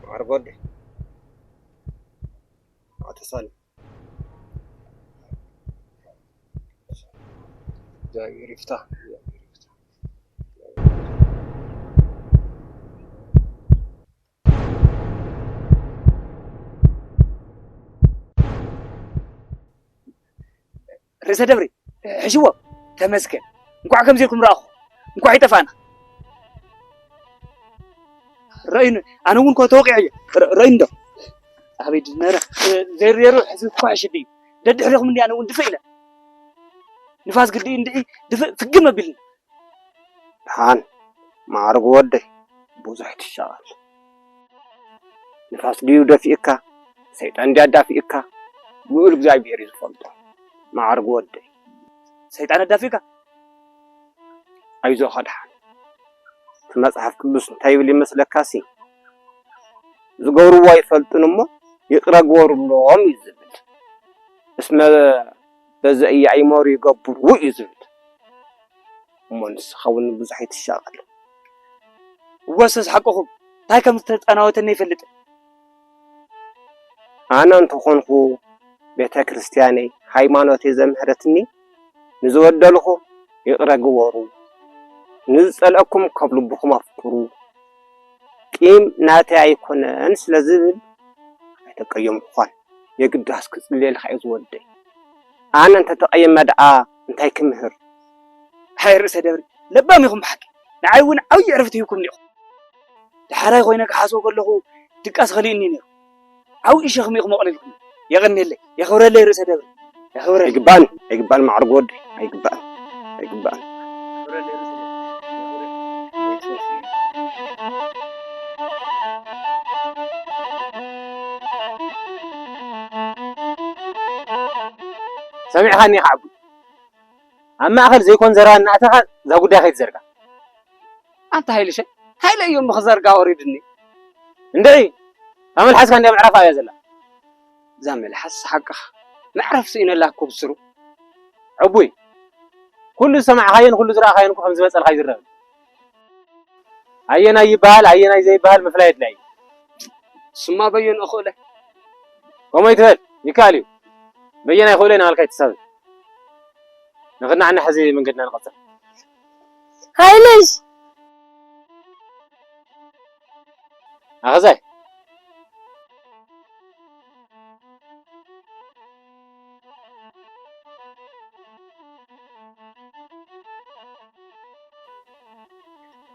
ማዕርግ ወደይ፣ ኣቶ ሳልም፣ እግዚኣብሔር ይፍታ። ርእሰ ደብሪ፣ ሕሽዎ። ተመስገን። እንኳዕ ከምዚ ኢልኩም ረኣኹ። እንኳዕ ይጠፋእና። ረእዩኒ፣ ኣነ እውን እኮ ተወቂዐ እየ። ረ-፣ ረእዩኒ ዶ? ኣበይ ድነረ? ዘይሩ ነይሩ፣ ሕዚ እኮ ሕሽዲ እዩ። ደድሕሪኹም እንዲ ኣነ እውን ድፍእ ኢለ። ንፋስ ግዲ እንድዒ ድፍእ ፍግም ኣቢልኒ። ደሓን፣ ማዕርጉ ወደይ፣ ብዙሕ ትሻቐል። ንፋስ ድዩ ደፊእካ? ሰይጣን ድያ ኣዳፊእካ? ልኡል እግዚኣብሔር እዩ ዝፈልጦ። ማዕርጉ ወደይ። ሰይጣን ኣዳፊእካ? ኣይዞኻ ደሓን። እቲ መጽሓፍ ቅዱስ እንታይ ይብል ይመስለካሲ? ዝገብርዎ ኣይፈልጡን እሞ ይቕረ ግበሩሎም እዩ ዝብል። እስመ በዘኢያእመሩ ይገብሩ እዩ ዝብል። እሞ ንስኻ እውን ብዙሕ ኣይትሻቐል። እወሰስ ሓቅኹም፣ እንታይ ከም ዝተጻናወተኒ ኣይፈልጥን። ኣነ እንተኾንኩ ቤተ ክርስቲያነይ፣ ሃይማኖተይ ዘምሀረትኒ፣ ንዝበደልኹም ይቕረ ግበሩ፣ ንዝጸልአኩም ካብ ልብኹም ኣፍቅሩ፣ ቂም ናተይ ኣይኮነን ስለ ዝብል ኣይተቀየምኩኻን። የግዳስ ክጽልየልካ እየ ዝወደይ። ኣነ እንተተቐይመ ደኣ እንታይ ክምህር? ሃይ ርእሰ ደብሪ፣ ለባም ኢኹም ብሓቂ። ንዓይ እውን ዓብዪ ዕረፍቲ ሂብኩምኒ ኢኹም። ዳሕራይ ኮይነ ክሓስቦ ከለኹ ድቃስ ኸሊእኒ ነይሩ። ዓብዪ ሸኽሚ ኢኹም ኣቕሊልኩም። የቐንየለይ፣ የኽብረለይ ርእሰ ደብሪ፣ የኽብረለይ። ኣይግባእን፣ ኣይግባእን ማዕርጉ ወደይ፣ ኣይግባእን፣ ኣይግባእን። ሰሚዕኻኒ ኢኻ ዓቡይ። ኣብ ማእኸል ዘይኮን ዘረባ እናእተኻ እዛ ጉዳይ ከይትዘርጋ። ኣንታ ሃይልሸ፣ ሃይለ እዮም ብኽዘርጋ ወሪድኒ። እንድዒ፣ እታ መልሓስካ እንድያ ምዕራፋ እያ ዘላ። እዛ መልሓስ ሓቅኻ። መዕረፍ ስኢነላ እኮ ብስሩ። ዕቡይ፣ ኩሉ ዝሰማዕኻዮን ኩሉ ዝረኣኻዮን እኮ ከም ዝመጸልካ ይዝረብ። ኣየናይ ይበሃል ኣየናይ ዘይበሃል ምፍላይ ኣድላዪ እዩ። ስማ በየን እኽእለ። ከምኡ ኣይትበል፣ ይከኣል እዩ። በየን ኣይኽእሎ እናበልካ ኣይትሳበብ። ንኽናዕና ሕዚ መንገድና ንቐጽል። ሃይለሽ! ኣኸዛይ!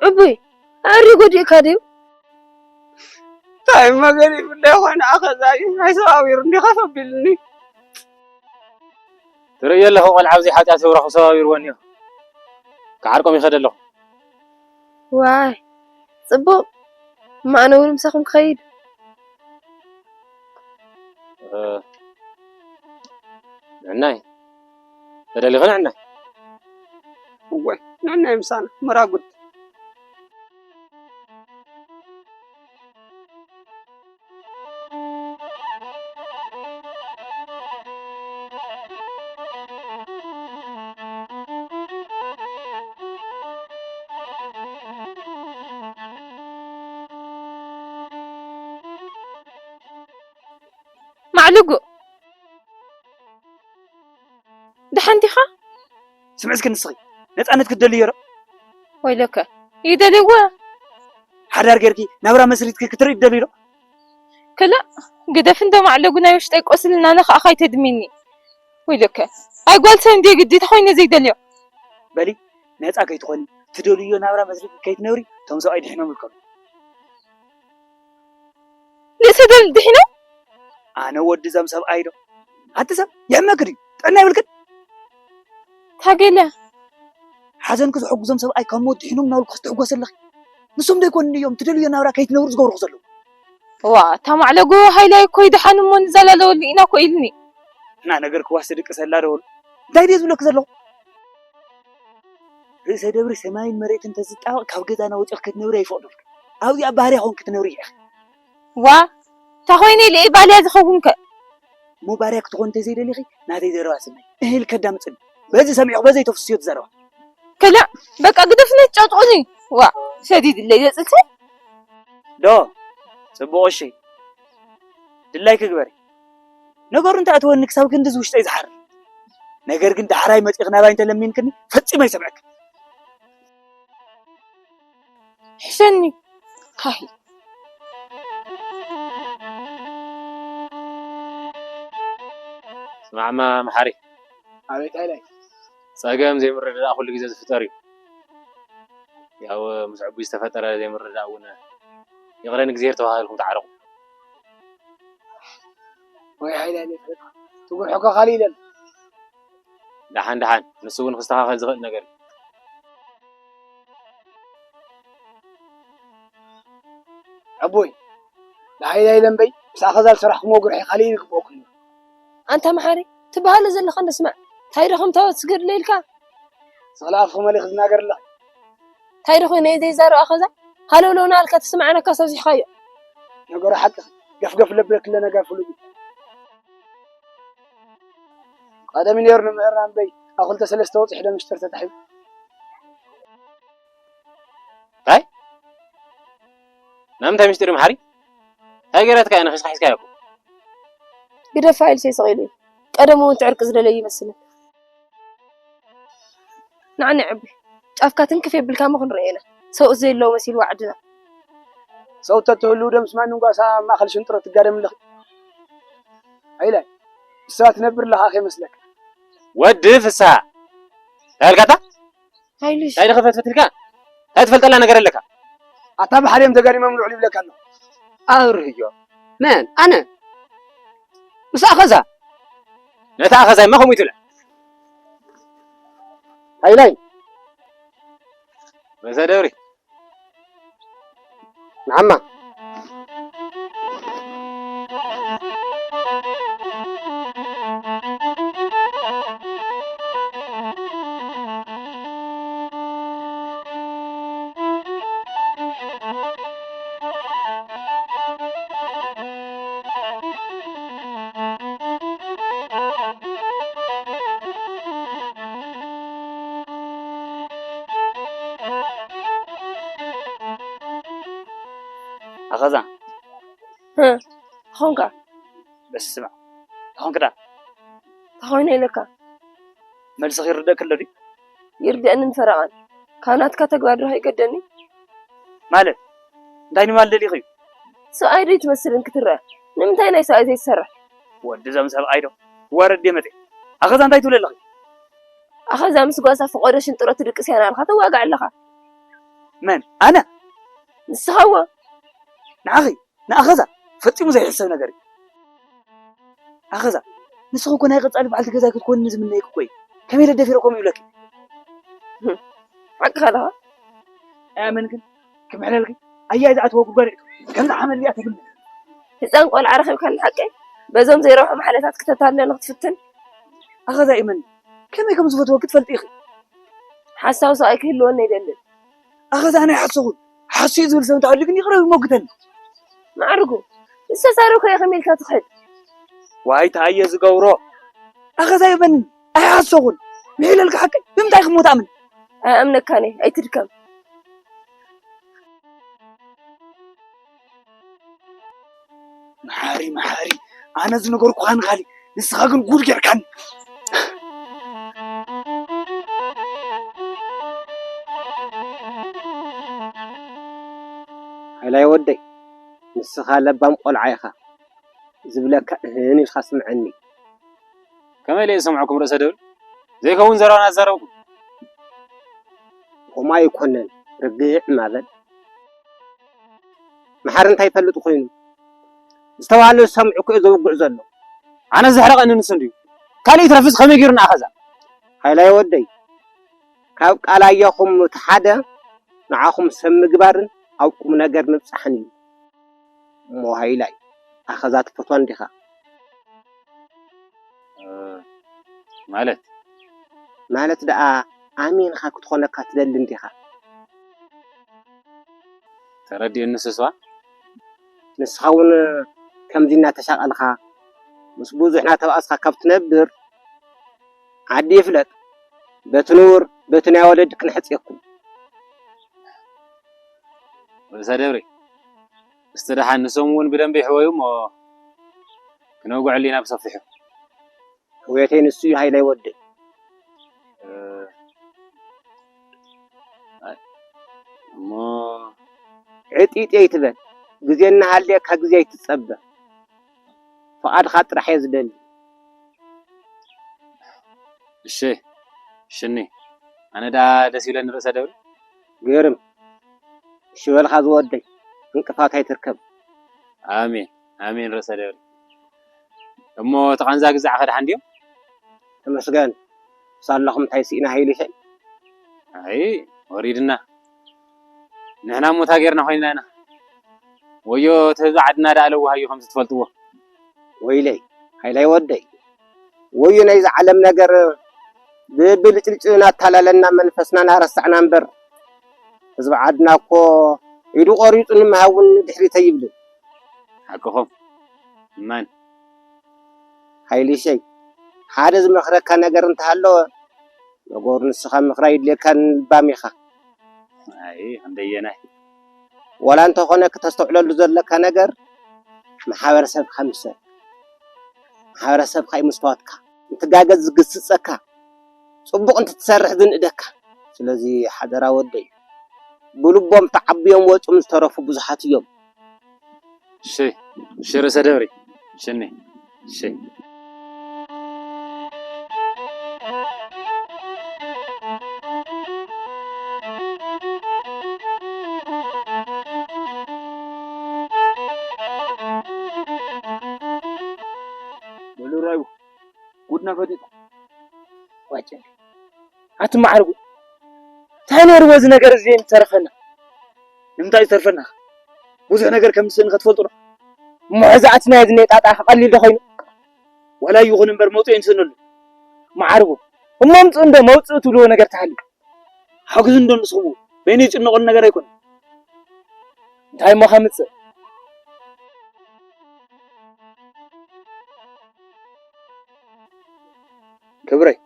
ዕቡይ፣ ኣሪ ጎዲእካ ድዩ? እንታይ እሞ ገዲፉለይ ይኾን? ኣኸዛ እዩ ናይ ሰብ ኣቢሩ እንዲኻ ፈቢልኒ። ትርእዮ ኣለኹ፣ ቆልዓ ኣብዚ ሓጢኣት ህብረኹ ሰብ ኣቢርዎ እኒኦ። ክዓርቆም ይኸደ ኣለኹ። ዋይ፣ ጽቡቕ። እሞ ኣነ እውን ምሳኹም ክኸይድ። እ፣ ንዕናይ ተደሊኺ ንዕናይ። እወ፣ ንዕናይ ምሳና መራጉድ። ማዕልጉ፣ ደሓን ዲኻ? ስምዒ እስኪ ንስኺ፣ ነፃነት ክትደልዮ ዶ? ወይለከ፣ ይደልዎ። ሓዳር ጌርኪ ናብራ መስሪትኪ ክትርኢ ትደልዩ ዶ? ክላእ፣ ግደፍ እንዶ ማዕለጉ፣ ናይ ውሽጠይ ቆስሊ እናነኻእኻ ኣይተድምኒ። ወይለከ፣ ኣይ ጓል ሰብ እንድየ ግዲ ተኾይነ ዘይደልዮ። በሊ፣ ነፃ ከይትኾኒ፣ ትደልዮ ናብራ መስሪትኪ ከይትነብሪ፣ እቶም ሰብኣይ ድሒኖም ይርከቡ። ርእሰ ደል ድሒኖም? ኣነ ወዲ እዞም ሰብኣይ ዶ? ኣቲ ሰብ የሕመክ ድዩ? ጥዕና የብልክን? ታገለ። ሓዘንኪ ዝሕጉዞም ሰብኣይ ካብ ሞት ድሒኖም እናበልኩ ክትሕጎስ ኣለኺ። ንሶም ዶ ኣይኮኑን እዮም ትደልዮ ናብራ ከይትነብሩ ዝገብሩኹ ዘለዉ? ዋ፣ እታ ማዕለጎ ሃይላይ እኮ ይደሓን እሞ ንዘላለወሉ ኢና እኮ ኢልኒ። እና ነገር ክዋስ ድቅሰላ ደወሉ። እንታይ ድየ ዝብለኪ ዘለኹ? ርእሰ ደብሪ ሰማይን መሬትን ተዝጣበቕ ካብ ገዛና ወፂእኺ ክትነብሪ ኣይፈቕደልክን። ኣብዚኣ ባርያ ኾንኪ ክትነብሪ ኢኺ። ዋ፣ እንታ ኾይነ ኢለ እየ ባልያ ዝኸውን ከ? እሞ ባርያ ክትኾን እንተዘይደሊኺ ናተይ ዘረባ ስምዒ። እህል ከዳምፅኒ። በዚ ሰሚዕኹ በዘይ ተፍስዮ እቲ ዘረባ። ከላ፣ በቃ ግደፍኒ፣ ጨጥቑኒ። ዋ፣ ሰዲድለይ ዘፅልቲ። ዶ፣ ፅቡቕ እሺ። ድላይኪ ግበሪ። ነገሩ እንተኣትወኒ ክሳብ ክንድዚ ውሽጠይ ዝሓርር። ነገር ግን ዳሕራይ መፂእኺ ናባይ እንተለሚንክኒ ፈፂመ ኣይሰምዐክን። ሕሸኒ ካሂ። ስማዕማ መሓሪ። ኣቤት ኣይላይ። ጸገም ዘይምርድዳእ ኩሉ ግዜ ዝፍጠር እዩ። ያው ምስ ዕቡይ ዝተፈጠረ ዘይምርድዳእ እውን ይቕረ ንእግዚኣብሔር ተባሂልኩም ተዓረቑ። ወይ ሓይለ ኣይለ ፍለጥካ። ትጉርሖ እኮ ካልእ ኢለን። ደሓን ደሓን፣ ንሱ እውን ክስተኻኸል ዝኽእል ነገር እዩ። ኣቦይ፣ ንሓይለ ኣይለ እምበይ፣ ምስ ኣኸዛ ዝሰራሕኩምዎ ጉርሒ ካልእ እዩ ዝግብኦኩም። ኣንታ መሓሪ፣ ትበሃሎ ዘለኻ እንዶ ስማዕ። እንታይ ዶ ከም ታቦት ስገድለ ኢልካ? ስቕለ ኣፍኺ መሊኺ ትናገሪ ኣለኺ። እንታይ ዶ ኮይነ እየ ዘይዛረብ ኣኸዛ? ሃለውለው እናበልካ ተስማዕነካስ ኣብዚሕካዮ። ነገሩ ሓቅኺ፣ ገፍገፍ ለብለክለ ነገር ፍሉጥ እዩ። ቀደም እዩ ነይሩ ንምህርና እምበይ፣ ኣብ ክልተ ሰለስተ ወፂሑ ዶ ምሽጥር ተታሒዙ። እንታይ? ናይ ምንታይ ምስጢር እዩ መሓሪ? እንታይ ገይራትካ እያ ነኺስካ ሒዝካዮ እኮ? ግደፋ ኢልሲ ስቕ ኢሉ እዩ። ቀደም እውን እቲ ዕርቂ ዝደለየ ይመስልን። ንዓኒ ዕቡይ፣ ጫፍካ ትንክፍ የብልካ እሞ ክንርኦ ኢና። ሰብኡት ዘየለዎ መሲልዋ ዓድና። ሰብኡት ተትህልዉ ደምስ ማንም ጓሳ ኣብ ማእኸል ሽንጥሮ ትጋደም ኣለኺ። ኣይላይ፣ ንሳ ትነብር ኣለኻ ከይመስለካ። ወዲ ፍስሃ፣ እንታይ ኣልካታ? ሃይልሽ። እንታይ ድኸፈትፈት ኢልካ? እንታይ ትፈልጠላ ነገር ኣለካ? ኣታ ብሓደ እዮም ተጋዲሞም ልዑል ይብለካ ኣሎ። ኣብርህዮ። መን? ኣነ? ምስ ኣኸዛ? ነታ ኣኸዛይማ ከምኡ ይትብላ። ሃይላይ። መዘ ደብሪ። ንዓማ። ኣኸዛ። ህ፣ ኾንካ። በስመ ኣብ። ተኾንክዳ? ተኾይነ ኢለካ። መልስኺ ይርደእኪ ኣሎ ድዩ? ይርደእንን ፈረቓን። ካብ ናትካ ተግባር ዶ ከይገደኒ? ማለት? እንታይ ንማል ደሊኺ እዩ? ሰብኣይ ዶ ኣይትመስልን ክትረአ? ንምንታይ ናይ ሰብኣይ ዘይትሰርሕ? ወዲ እዞም ሰብኣይ ዶ? ዋረድ ድየ መፅእ? ኣኸዛ እንታይ ትብሊ ኣለኺ? ኣኸዛ ምስ ጓሳ ፍቖዶ ሽንጥሮ ትድቅስ እያ እናበልካ ተዋግዕ ኣለኻ። መን? ኣነ? ንስኻ እወ። ንዓኺ? ንኣኸዛ? ፈጺሙ ዘይሕሰብ ነገር እዩ። ኣኸዛ? ንስኺ እኮ ናይ ቀጻሊ በዓልቲ ገዛይ ክትኮኒ ዝምነየኪ እኮ እዩ። ከመይ ኢለ ደፊረ ከምኡ ይብለኪ? ሓቅኻ ኣለኻ። ኣያመንክን ክምሕለልኪ ኣያይ ዝኣተወ ጉድጓድ እዩ። ከምዚ ሓመድ እዚኣ ተግምት። ህፃን ቆልዓ ረኺብካ ንሓቀይ በዞም ዘይረብሑ ማሕለታት ክተታልለኒ ክትፍትን። ኣኸዛ ይመን ከመይ ከም ዝፈትወኪ ትፈልጢ ኢኺ። ሓሳዊ ሰብኣይ ክህልወኒ ኣይደልን። ኣኸዛ ናይ ሓሰኹን ሓሱ እዩ ዝብል ሰብ እንተሃልዩ ግን ይቕረብ ይሞግተኒ። ማዕርጉ ዝተዛረብካዮ ከመይ ኢልካ ትኽሕድ? ዋይታ እየ ዝገብሮ። ኣኸዛ ይበኒ ኣይሓሰኹን። ምሒለልካ ሓቂ ብምንታይ ክሞት ኣምን? ኣይኣምነካን እየ ኣይትድከም። መሓሪ መሓሪ ኣነ ዝነገርኩኻ ንኻሊ ንስኻ ግን ጉድ ጌርካኒ። ሃይላይ ወደይ ንስኻ ለባም ቆልዓ ኢኻ። ዝብለካ እህን ኢልካ ስምዐኒ። ከመይ ኢለ ዝሰምዐኩም ርእሰ ደብል? ዘይከውን ዘረባ ናዛረብኩም። ከምኡ ኣይኮነን ርግእ ማበል። መሓሪ እንታይ ይፈልጥ ኮይኑ? ዝተባህለ ዝሰምዑ እኮ እዩ ዘውግዕ ዘሎ። ኣነ ዘሕረቐኒ ንሱ እንድዩ። ካልእ ይትረፍስ ከመይ ገይሩ ንኣኸዛ? ሃይላይ ወደይ ካብ ቃላዮኹም እቲ ሓደ ንዓኹም ሰብ ምግባርን ኣብ ቁም ነገር ምብጻሕን እዩ። እሞ ሃይላይ ኣኸዛ ትፈትዋ እንዲኻ? ማለት? ማለት ደኣ ኣሚንኻ ክትኾነካ ትደሊ እንዲኻ? ተረዲኡኒ ስስዋ። ንስኻ እውን ከምዚ እናተሻቐልካ ምስ ብዙሕ እናተባእስካ ካብ ትነብር ዓዲ ይፍለጥ በቲ ንቡር በቲ ናይ ወለዲ ክንሕጽየኩም። ርእሰ ደብሪ እስቲ ደሓን ንሶም እውን ብደንቢ ይሕወዩ እሞ ክነውግዐሉ ኢና ብሰፊሑ። ሕውየተይ ንሱ እዩ ሃይላይ ወደይ። እ፣ እሞ ዕጢጢ ኣይትበል። ግዜ እናሃልየካ ግዜ ኣይትጸበ። ፍቓድኻ ጥራሕ እየ ዝደሊ። እሺ፣ ሽኒ። ኣነ ደኣ ደስ ይብለኒ ርእሰ ደብሪ። ግርም። እሺ በልኻ ዝወደይ። ዕንቅፋት ኣይትርከብ። ኣሜን፣ ኣሜን ርእሰ ደብሪ። እሞ እቲ ቃንዛ ግዛዕኸ ደሓን ድዮም? ተመስገን። ሳላኹም እንታይ ስኢና ሃይልሸይ? ኣይ፣ ወሪድና። ንሕና እሞ እንታይ ጌርና ኮይንና ኢና? ወዮ እቲ ህዝቢ ዓድና ደኣ ለዋህ እዩ ከምዚ ትፈልጥዎ። ወይለይ፣ ሃይላይ ወደይ። ወዮ ናይዚ ዓለም ነገር ብብልጭልጭ እናታላለና መንፈስና እናረሳዕና እምበር፣ ህዝቢ ዓድና እኮ ኢዱ ቆሪጹ ንምሃብ እውን ድሕሪት ኣይብልን። ሓቅኹም። እማን። ሃይልሸይ፣ ሓደ ዝመኽረካ ነገር እንተሃለወ፣ ነገሩ ንስኻ ምኽራይ የድልየካን ልባም ኢኻ። ኣይ፣ ክንደየናይ። ዋላ እንተኾነ ክተስተውዕለሉ ዘለካ ነገር፣ ማሕበረሰብካ ምሰል። ማሕበረሰብካ እዩ መስተዋትካ። እንትጋገ ዝግስጸካ፣ ጽቡቕ እንትትሰርሕ ዝንእደካ። ስለዚ ሓደራ ወደይ፣ ብልቦም ተዓብዮም ወጽኦም ዝተረፉ ብዙሓት እዮም። እሺ፣ እሺ፣ ርእሰ ደብሪ፣ ሽኒ፣ እሺ። በሉ ራዩ፣ ጉድና ፈሊጡ። ዋጭ። ኣቲ ማዕርጉ፣ እንታይ ነይርዎ እዚ ነገር እዚ ዘይምተረፈና? ንምንታይ ዝተርፈና? ብዙሕ ነገር ከም ንስእን ከትፈልጡ ዶ? እሞ ሕዚ ኣቲ ናይ እዚ ጣጣ ቀሊል ዶ ኮይኑ? ዋላ ይኹን እምበር መውፅኢ ንስእነሉ። ማዕርጉ፣ እሞ ምፅእ እንዶ መውፅኢ ትብልዎ ነገር ተሃልዩ። ሓግዙ እንዶ ንስኹም፣ በይነይ ይጭነቐሉ ነገር ኣይኮነን። እንታይ እሞ ከምፅእ? ክብረይ፣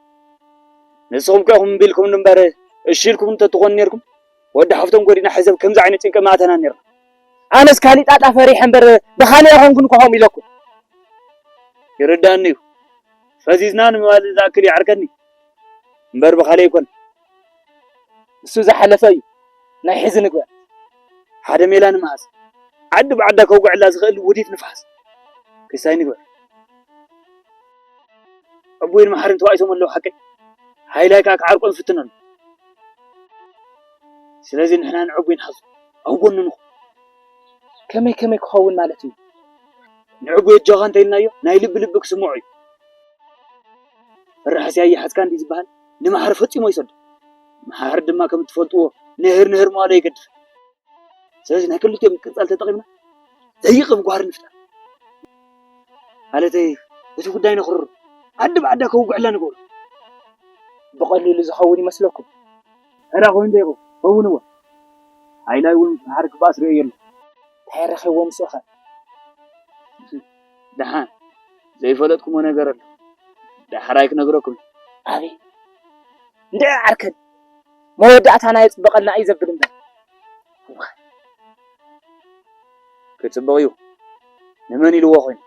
ንስኹም ከ ኢኹም እምቢ ኢልኩምኒ እምበር፣ እሺ ኢልኩም እንተትኾኑ ነይርኩም፣ ወዲ ሓፍቶም ጎዲና ሕሰብ ከምዚ ዓይነት ጭንቂ ምኣተና ነይርና። ኣነስ ካሊእ ጣጣ ፈሪሐ እምበር፣ ብኻሊእ ኣይኮንኩን እኮ ከምኡ ኢለኩም። ይርዳእኒ እዩ። ፈዚዝና ንምባል ዝኣክል ይዓርከኒ እምበር ብኻሊእ ኣይኮን። እሱ ዝሓለፈ እዩ። ናይ ሕዚ ንግበር። ሓደ ሜላ ንምሃዝ። ዓዲ ብዓዳ ከውግዐላ ዝኽእል ውዲት ንፋስ። ክሳይ ንግበር። ዕቡይን መሓርን ተባኢሶም ኣለዉ ሓቀይ። ሃይላይ ከኣ ክዓርቆም ይፍትኖም። ስለዚ ንሕና ንዕቡይ ንሓዙ፣ ኣብ ጎኑ ንኹን። ከመይ ከመይ ክኸውን ማለት እዩ? ንዕቡይ ኣጆኻ እንተኢልናዮ ናይ ልቢ ልቢ ክስምዖ እዩ። ፍርሕሲ ኣይሓዝካ እንዲ ዝበሃል ንመሓር ፈጺሙ ኣይሰዶ። መሓር ድማ ከም እትፈልጥዎ ንህር ንህር ምባሉ የገድፍ። ስለዚ ናይ ክልቲኦም ምቅጻል ተጠቒምና ዘይቕም ጓህሪ ንፍጠር። ማለተይ እቲ ጉዳይ ነኽርሩ፣ ዓዲ ብዓዳ ከውግዕላ ንገብሮ። ብቐሊሉ ዝኸውን ይመስለኩም? ሕራ ኮይኑ ዘይቑ ከውንዎ። ሃይላይ እውን መሓር ክበኣስ ርእዮ የሎ። እንታይ ረኺብዎ ምስኡኸ? ደሓን ዘይፈለጥኩሞ ነገር ኣሎ። ዳሕራይ ክነግረኩም። ኣቤት እንድዒ ዓርከን መወዳእታና የጽብቐልና እዩ ዘብል እምበር። ክጽብቕ እዩ። ንመን ኢልዎ ኮይኑ?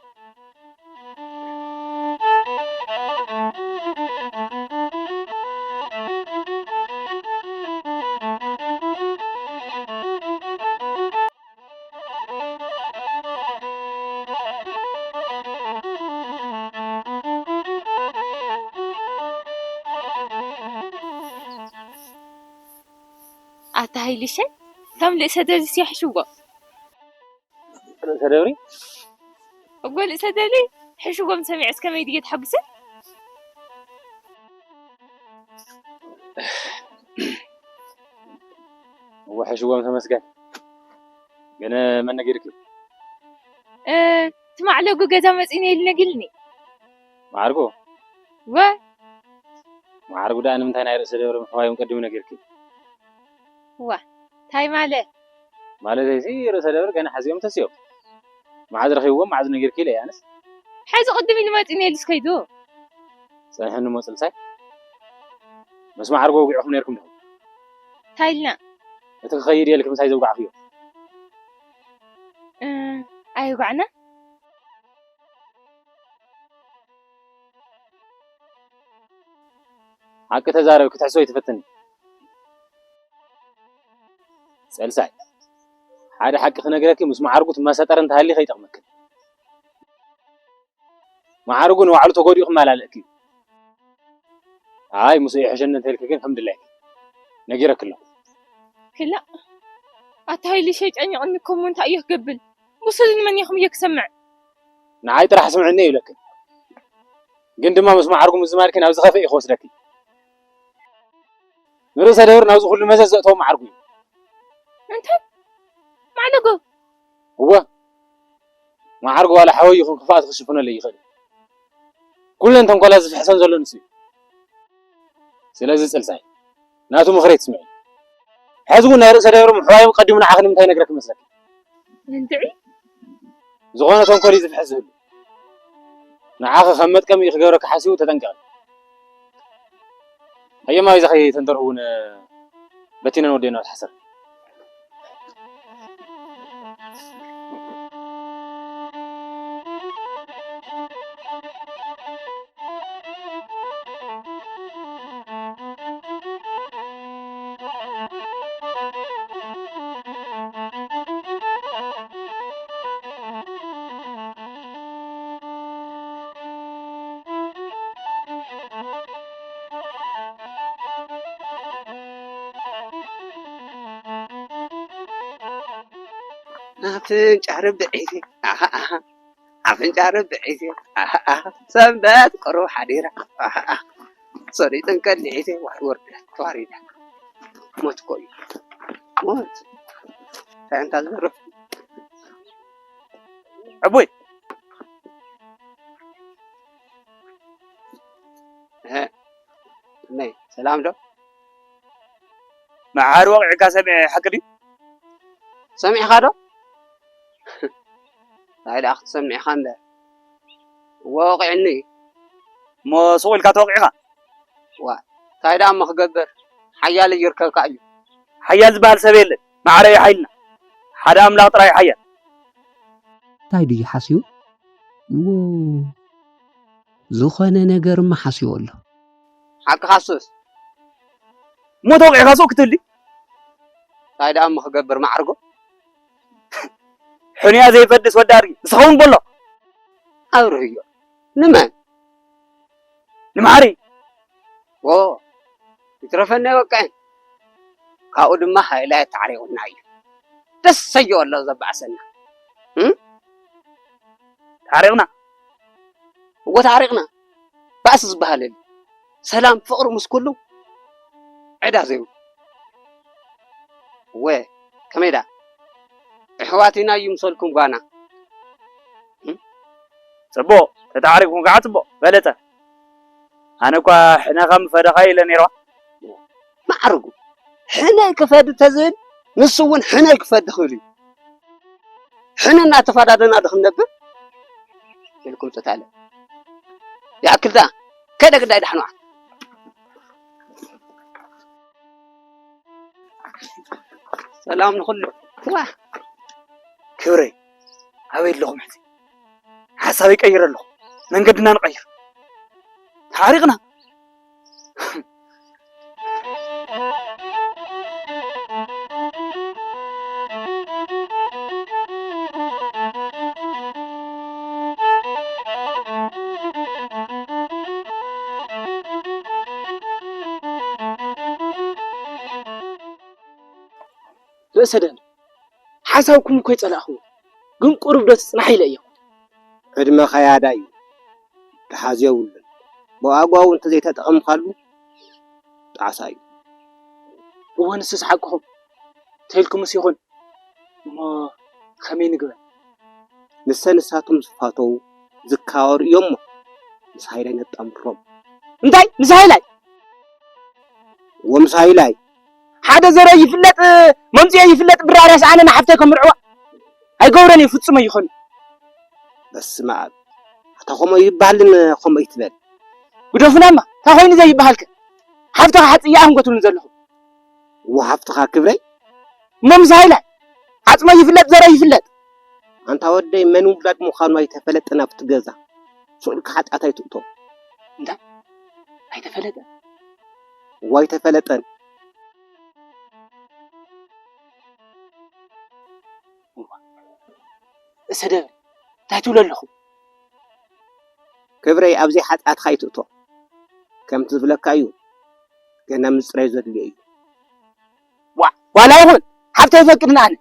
ኣታ ሃይልሸይ፣ ከም ልእሰ ደርዚስ ይሕሽዎ። ርእሰ ደብሪ? እጎ ልእሰ ደብሪ ሕሽዎም ሰሚዐስ ከመይ ድየ ተሓጉሰ? እወ ሕሽዎም ተመስገን። ግን መን ነጊርኪ? እ፣ እቲ ማዕለጉ ገዛ መጺእኒ ኢሉ ነጊርኒ። ማዕርጉ? ወ ማዕርጉ ደኣ ንምንታይ ናይ ርእሰ ደብሪ ምሕዋዮም ቀዲሙ ነጊርኪ? ዋ፣ እንታይ ማለት? ማለተይሲ ርእሰ ደብሪ ገና ሓዚኦም ተሲኦም። መዓዝ ረኺብዎም፣ መዓዝ ነጊርኪ ኢለ እየ ኣነስ። ሕዚ ቅድም ኢሉ መጺእኒ ኢሉስ ከይዱ። ጸንሐኒ እሞ ጽልሳይ። ምስ ማዕርጉ ወጊዕኹም ነይርኩም ዲኹም? እንታይ ኢልና? እቲ ክኸይድ እየ ኢልኪ ምሳይ ዘውጋዕክዮ? እ፣ ኣየውጋዕና። ሓቂ ተዛረቢ፣ ክትሕስዎ ኣይትፈትኒ። ጸልሳይ፣ ሓደ ሓቂ ክነግረኪ፣ ምስ ማዕርጉ ትመሳጠሪ እንተሃሊኺ ኣይጠቕመክን። ማዕርጉ ንባዕሉ ተጎዲኡ ክመላለእኪ እዩ። ኣይ፣ ምስኡ ይሕሸኒ እንተኢልኪ ግን ከም ድላይኪ ነጊረኪ ኣለኹ። ክላእ፣ ኣታ ሃይልሸይ ጨኒቑኒ እኮ እሞ እንታይ እየ ክገብር? ብሱል ንመን ኢኹም እየ ክሰምዕ? ንዓይ ጥራሕ ስምዕኒ ይብለክን። ግን ድማ ምስ ማዕርጉ ምዝማድኪ ናብ ዝኸፍእ እዩ ክወስደኪ። ንርእሰ ደብር ናብዚ ኩሉ መዘዝ ዘእተዎ ማዕርጉ እዩ። እንታይ? ማዕርጉ? እወ። ማዕርጉ ዋላ ሓወይ ይኹን ክፍኣት ክሽፍነሉ ይኽእል እዩ። ኩለን ተንኮላት ዝፍሕሰን ዘሎ ንሱ እዩ። ስለዚ ጽልሳይ፣ ናቱ ምኽሪ ኣይትስምዒ። ሕዚ እውን ናይ ርእሰ ደብሪ ምሕዋዮም ቀዲሙ ንዓኺ ንምንታይ ይነግረኪ መስለኪ? እንድዒ። ዝኾነ ተንኮል እዩ ዝፍሕስ ዝህሉ። ንዓኺ ከም መጥቀሚ እዩ ክገብረኪ ሓሲቡ፣ ተጠንቀቒ። ኣየማዊ እዛ ከይተንተርሁ እውን በቲነን ወዲኤን ኣብ ተሓሰር። ኣፍንጫ ርብዒ፣ ኣሃ፣ ኣሃ። ኣፍንጫ ርብዒ፣ ኣሃ፣ ኣሃ። ሰንበት ቁሩብ ሓዲራ፣ ኣሃ፣ ኣሃ። ሰሪጥን ቀሊዒ፣ ዋይ ወርደ፣ ተዋሪዳ። ሞት እኮ እዩ። ሞት። እንታይ እንታ ዝገርም። ዕቡይ። እህ፣ እመይ፣ ሰላም ዶ? መዓር ወቒዕካ ሰሚዐ፣ ሓቂ ድዩ? ሰሚዕኻ ዶ? እንታይ ደኣ ክትሰምዕ ኢኻ እምበር። እወ፣ ወቒዕኒ እዩ። እሞ ሱቕ ኢልካ ተወቒዕካ? ዋ፣ እንታይ ደኣ እሞ ክገብር? ሓያል ይርከብካ እዩ። ሓያል ዝበሃል ሰብ የለን። ማዕረ እዩ ሓይልና። ሓደ ኣምላኽ ጥራይ እዩ ሓያል። እንታይ ድዩ ሓስዩ? እዎ፣ ዝኾነ ነገርማ ሓስዩ ኣሎ። ሓቅኻ ሱስ። እሞ ተወቒዕካ ሱቕ ክትብል ድዩ? እንታይ ደኣ እሞ ክገብር ማዕርጎ? ሕኑያ ዘይፈድስ ወዲ ኣድጊ፣ ንስኻ እውን በሎ። ኣብርህዮ። ንመን? ንመሓሪ። ዎ፣ ይትረፈኒ ኣይወቅዕን። ካብኡ ድማ ሃይለ ተዓሪቑና እዩ። ደስ ሰዮ ኣሎ ዘባእሰና። እም? ተዓሪቕና? እወ፣ ተዓሪቕና። ባእሲ ዝበሃል የለን። ሰላም፣ ፍቕሪ ምስ ኩሉ ዕዳ ዘይብሉ። እወ፣ ከመይ ደኣ? ኣሕዋት ኢና ይምሰልኩም ጓና። እም? ጽቡቕ፣ ተተዓሪቕኩም ከዓ ጽቡቕ፣ በለጸ። ኣነ እኳ ሕነኻ ምፈደኻ ኢለ ነይረዋ። ማዕርጉ፣ ሕነ ክፈዲ ተዝብል፣ ንሱ እውን ሕነ ክፈዲ ክብል እዩ። ሕነ እናተፋዳደና ዶ ክንነብር? ኢልኩም ተታለ። ይኣክል ደኣ፣ ከደ ግዳይ ዳሕንዋ። ሰላም ንኹሉ። ዋ፣ ክብረይ፣ ኣበይ ኣለኹም ሕዚ? ሓሳበይ ቀይረ ኣለኹ። መንገድና ንቐይር። ተዓሪቕና። ርእሰ ደን፣ ሓሳብኩም እኮ ይጸላእኽዎ፣ ግን ቁሩብ ዶ ትጽናሕ ኢለ እየ። ዕድመኻ ያዳ እዩ፣ ደሓዝ የብሉን። ብኣግባቡ እንተዘይተጠቐምካሉ ጣዕሳ እዩ። እወ፣ ንሱስ ሓቅኹም። ተይልኩምስ ይኹን። እሞ ከመይ ንግበር? ንሰ ንሳቶም ዝፋተዉ ዝካወሩ እዮም እሞ ምስ ሃይላይ ነጣምሮም። እንታይ? ምስ ሃይላይ? እዎ፣ ምስ ሃይላይ። ሓደ ዘረ ይፍለጥ፣ መምጽኦ ይፍለጥ፣ ብራርያስ ኣነ ንሓፍተይ ከምርዕዋ ኣይገብረን እየ፣ ፍጹም ኣይኾን። በስመ ኣብ። ኣታ ከምኡ ይበሃልን ከምኡ ይትበል። ግደፉናማ፣ እንታይ ኮይኑ ዘይበሃልከ? ሓፍትኻ ሓጽያ ኣህንጎትሉን ዘለኹ። እዎ፣ ሓፍትኻ ክብረይ። እሞ ምስ ሃይለ፣ ዓጽሞ ይፍለጥ፣ ዘረ ይፍለጥ። ኣንታ ወደይ፣ መን ውላድ ምዃኑ ኣይተፈለጠን ኣብቲ ገዛ። ስቕ ኢልካ ሓጢኣት ኣይትእቶ። እንታይ? ኣይተፈለጠን? እዎ፣ ኣይተፈለጠን። እዋ፣ እሰደበ፣ እንታይ ትብሎ ኣለኹ? ክብረይ፣ ኣብዚ ሓጢኣትካ ኣይትእቶ። ከምቲ ዝብለካ እዩ፣ ገና ምጽራይ ዘድልዮ እዩ። ዋ፣ ዋላ ይኹን፣ ሓፍተይ ይፈቅድን ኣነ።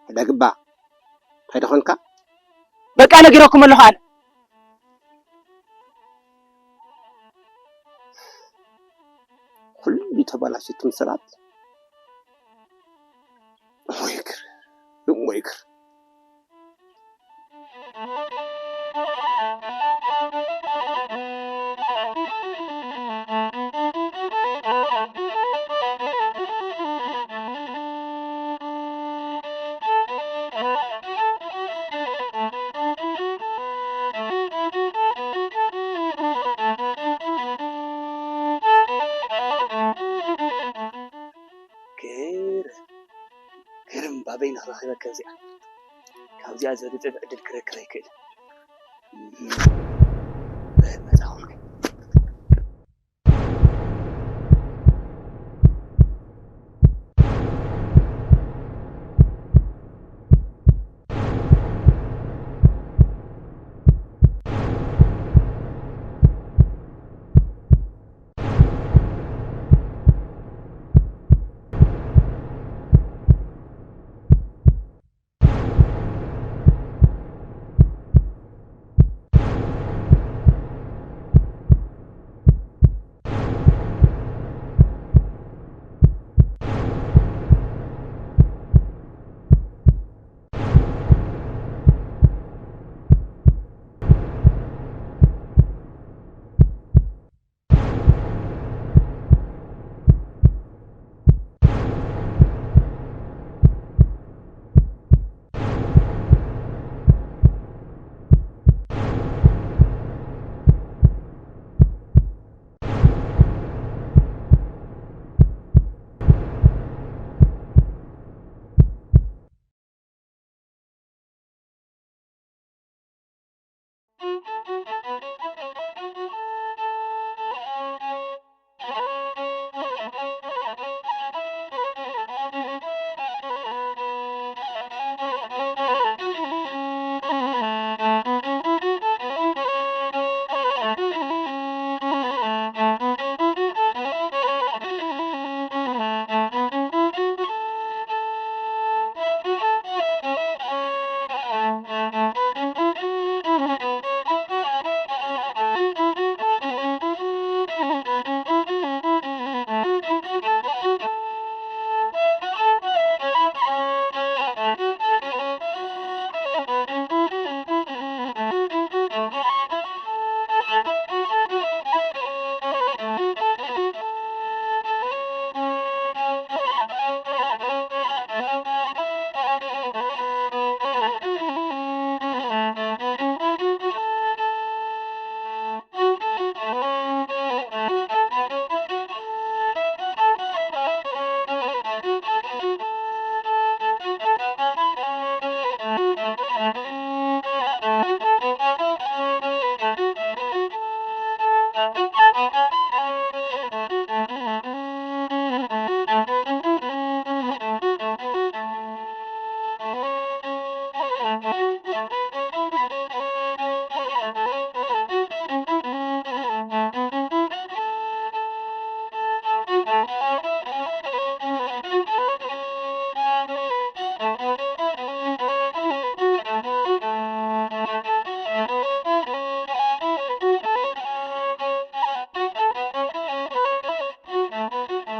ሕደግባ፣ እንታይ ደኾንካ? በቃ ነጊረኩም ኣለኹ ኣነ። ኩሉ ተበላሽቱም ሰባት። እሞ ይግር፣ እሞ ይግር። ግርም፣ ግርም ባበይ ንኽረኽበካ እዚኣ። ካብዚኣ ዝበለጸ ዕድል ክረክብ ኣይክእልን። እህ፣ መጻኹልኩ።